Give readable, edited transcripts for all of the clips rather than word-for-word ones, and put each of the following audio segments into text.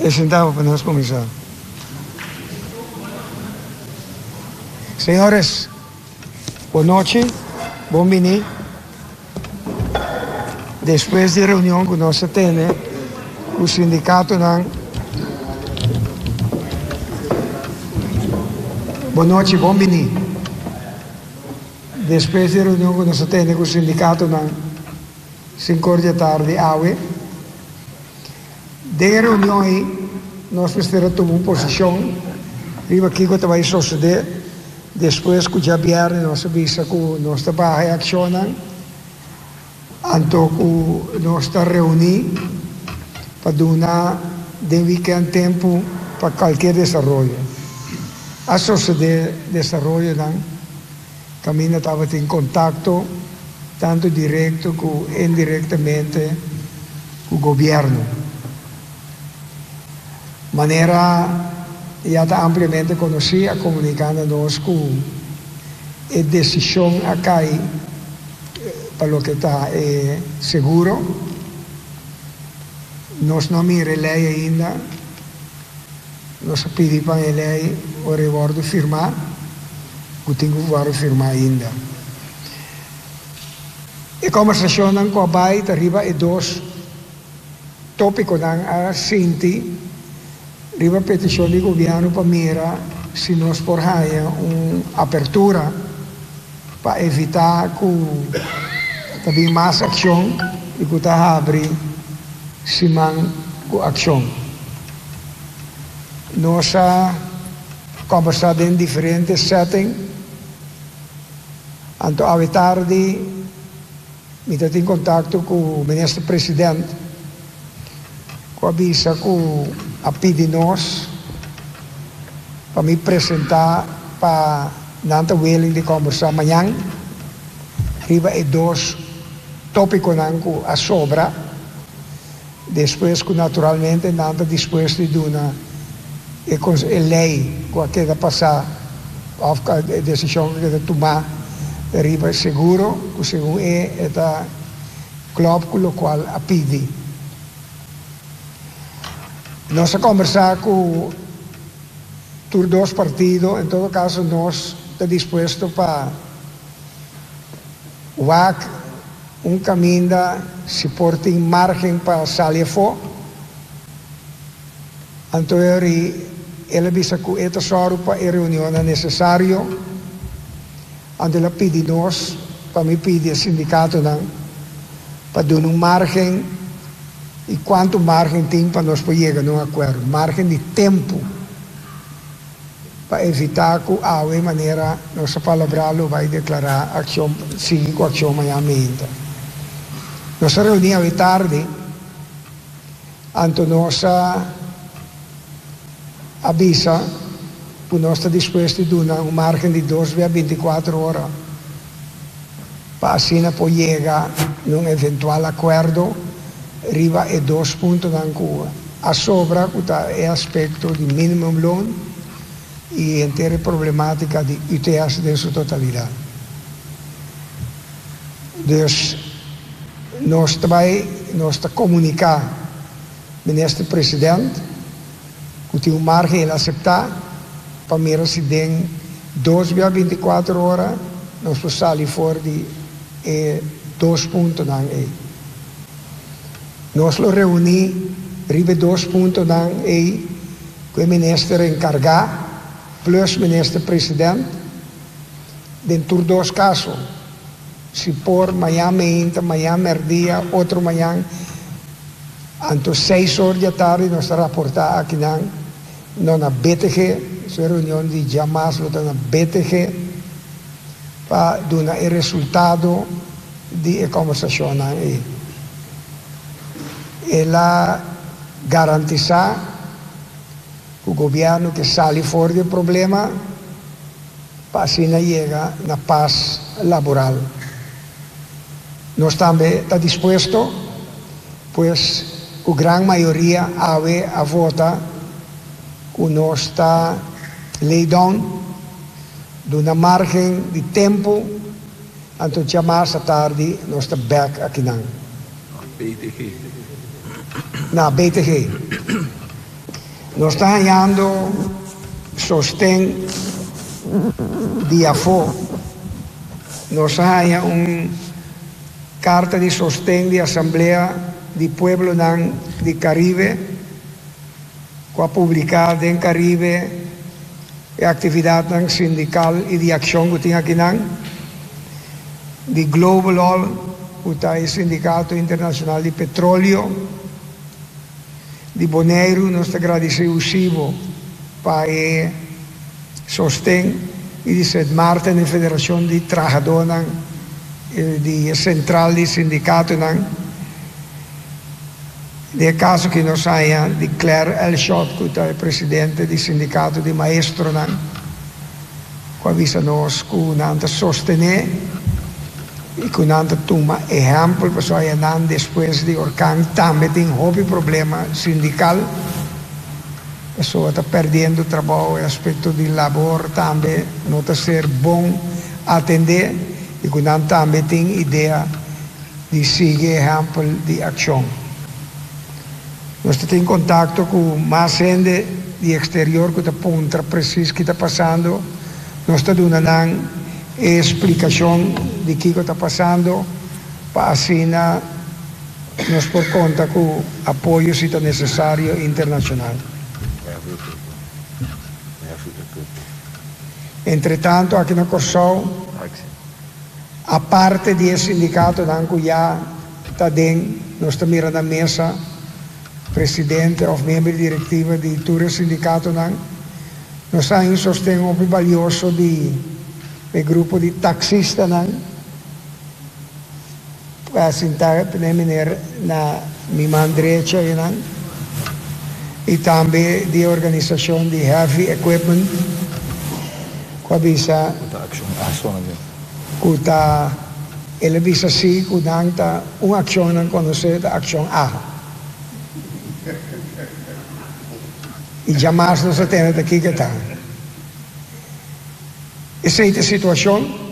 E sentavo pa nos kuminsá. Señores, bon nochi, bon bini. Despues di reunion ku nos a tene ku sindikatonan, bon nochi, bon bini. Despues di reunion ku nos a tene ku sindikatonan sinkor di atardi awe, Den e reunion ei nos mester a tuma un posishon riba kiko ta bai sosodé despues ku djabièrnè nos a bisa ku nos ta baha e akshonnan anto ku nos ta reuní pa duna den wikènt tempu pa kalker desaroyo. A sosodé desaroyonan kaminda tabatin kontakto tantu direkto ku indirektamente ku gobièrnu. Manera ya ta ampliamente konosí a komuniká na nos ku e desishon a kai pa loke ta e seguro. Nos no a mira e lei ainda. Nos a pidi pa e lei ora e wòrdu firmá, ku tin ku wòrdu firmá ainda. E kòmbersashonnan ku a bai ta riba e dos tópikonan a sinti riba petishon di gobièrnu pa mira si nos por haña un apertura pa evitá ku ta bin mas akshon i ku ta habri siman ku akshon. Nos a kòmbersá den diferente setting. Anto awe tardi mi ta tin kontakto ku Minister President ku a bisa ku a pidi nos pa mi presentá pa nan ta willing di kòmbersá mañan riba e dos tópikonan ku a sobra. Despues ku naturalmente nan ta dispuesto di duna e e lei ku a keda pasá òf e desishon ku a keda tumá riba e seguro ku segun e e ta klòp ku lokual a pidi. Nos a kòmbersá ku tur dos partido, en todo kaso nos ta dispuesto pa wak. Un kaminda si por tin margen pa sali afó. Anto eri el a bisa ku e ta sòru pa e reunionnan nesesario. Anto el a pidi nos pa mi pidi e sindikatonan pa duna un margen i kuantu margen tin pa nos por yega na un akuerdo, margen di tempu. Pa evitá ku awe manera nos a palabrá lo bai deklará akshon sigui ku akshon mañan meinta. Nos a reuní awe tardi, anto nos a a bisa ku nos ta dispuesto di duna un márgen di dos bia bintikuater ora pa asina por yega na un eventual akuerdo riba e dos puntonan ku a sobra ku ta e aspekto di minimumloon i henter e problematika di UTS den su totalidat. Dus nos ta bai nos ta komuniká Minister President ku tin un margen el aseptá pa mira si den dos bia bintikuater ora nos por sali for di e dos puntonan ei. Nos lo reuní riba e dos puntonan ei ku e minister enkargá plus minister president den tur dos kaso. Si por mañan meinta, mañan mèrdia, otro mañan, anto seis or di atardi nos ta raportá akinan no na BTG, su e reunion di djamas lo ta na BTG pa duna e resultado. Di e kòmbersashonnan ei, el a garantisá ku gobièrnu ke sali for di e problema pa asina yega na pas laboral. Nos tambe ta dispuesto, pues ku gran mayoria awe a vota ku nos ta lay down, duna márgen di tempu. Anto djamas atardi nos ta bek akinan. BTG. Na BTG. Nos ta hañando sosten di afó. Nos a haña un karta di sosten di Asamblea di Pueblonan di Karibe ku a publiká den Karibe e aktividatnan sindikal i di akshon ku tin akinan, di Global Oil ku ta e sindikato internashonal di petrolio. Di Boneiru nos ta gradisé USIBO pa e sosten i di Sint Maarten e federashon di trahadónan di e sentral di sindikatonan. Den e kaso aki nos haña di Claire Elshot ku ta e presidente di sindikato di maestronan ku a bisa nos ku nan ta sostené i ku nan ta tuma ehèmpel pasobra ya nan despues di orkan tambe tin hopi problema sindikal pasobra ta pèrdiendo trabou, e aspekto di labor tambe no ta ser bon atendé i ku nan tambe tin idea di sigui ehèmpel di akshon. Nos ta tin kontakto ku mas hende di eksterior ku ta puntra presis ki ta pasando. Nos ta duna nan e splikashon di kiko ta pasando pa asina nos por konta ku apoyo si ta nesesario internashonal. Entretanto aki na Kòrsou, aparte di e sindikatonan ku ya ta den, nos ta mira na mesa presidente òf miembro di direktiva di tur e sindikatonan. Nos a haña un sosten hopi balioso di e grupo di taksistanan pa sinta p'e meneer na mi man drecha einan i tambe di e organisashon di heavy equipment ku a bisa ku ta el a bisa si ku nan ta un akshon nan konosé ta akshon A. I djamas nos a tende ta kiko ta. Esei ta e situashon.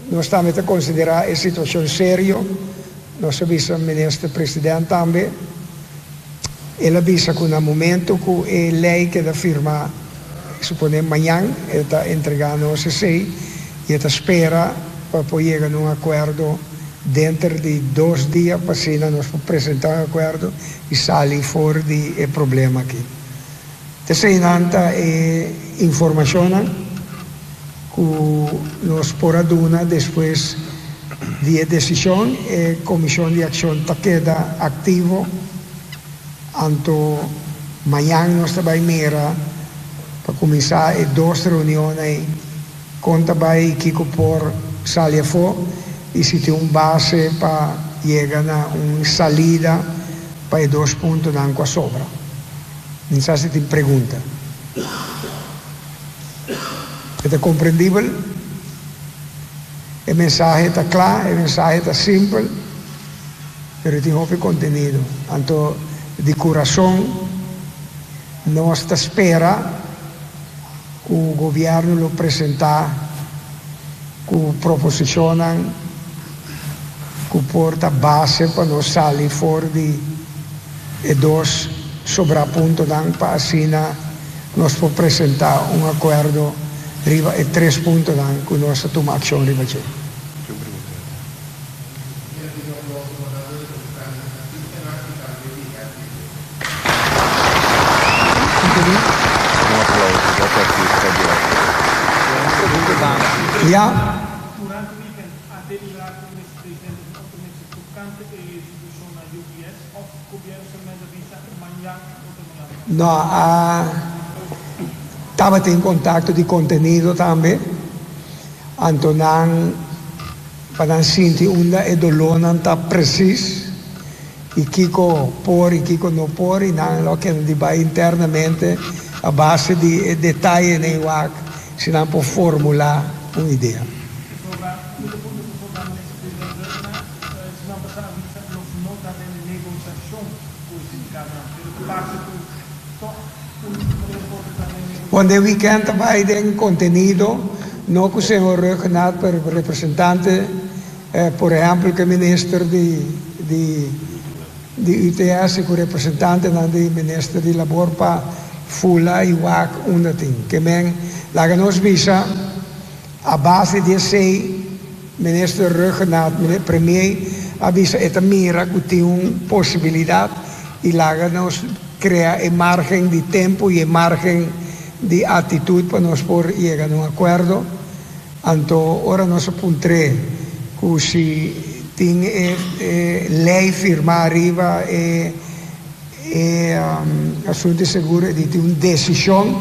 Nos tambe ta konsiderá e situashon serio. Nos a bisa Minister President tambe. El a bisa ku na momento ku e lei keda firmá, suponé mañan, e ta entregá nos esei i e ta spera pa por yega na un akuerdo denter di dos dia pa asina nos por presentá un akuerdo i sali for di e problema aki. Eseinan ta e informashonnan ku nos por a duna despues di e desishon. E komishon di akshon ta keda aktivo, anto mañan nos ta bai mira pa kuminsá e dos reunionnan ei. Kon ta bai i kiko por sali afó i si tin un base pa yega na un salida pa e dos puntonan ku a sobra? Mi sa si tin pregunta. E ta komprendibel? E mensahe ta kla, e mensahe ta simpel, pero e tin hopi kontenido. Anto di kurason nos ta spera. Ku gobièrnu lo presentá ku proposishonnan ku por ta base pa nos sali for di e dos sobrá puntonan pa asina nos por presentá un akuerdo riba e tres puntonan ku nos a tuma akshon riba dje. Un aplauso pa e artista di arte. Ya. No a tabatin contacto di contenido tambe, anto nan pa nan sinti unda e dolónan ta presis i kiko por i kiko no por i nan lo keda di bai internamente a base di e detayenan i wak si nan por formulá un idea. Bon, den weekend ta bai den contenido, no cu señor Rhuggenaath, pero representante, por ehempel cu e minister di di di UTS y cu representantenan di minister di labor pa. fula i wak unda tin. Ke men laga nos bisa a base di esei Minister Rhuggenaath, Premier, a bisa e ta mira ku tin un posibilidat i laga nos krea e margen di tempu i e margen di atitut pa nos por yega na un akuerdo. Anto ora nos a puntr'é ku si tin e lei firmá riba e e asuntu di seguro e di tin un desishon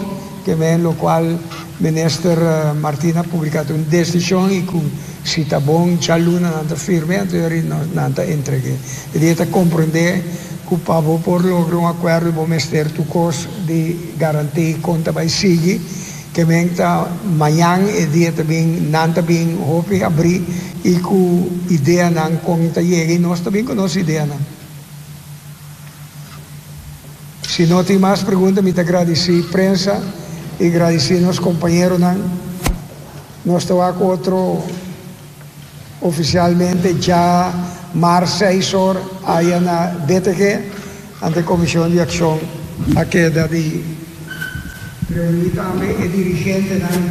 ke men lokual Minister Martina a publiká tin un desishon i ku si ta bon djaluna nan ta firm'é anto yori nan ta entreg'é. E di e ta komprendé ku pa bo por logra un akuerdo bo mester tur kos di garantí kon ta bai sigui. Ke men ta mañan e dia ta bin nan ta bin hopi abrí i ku ideanan kon ta yega i nos ta bin ku nos ideanan. Si no tin mas pregunta mi ta gradisí prensa i gradisí nos kompañeronan. Nos ta wak otro ofisialmente dja mars seis or aya na BTG ante Komishon di Akshon a keda di reuní tambe e dirigentenan.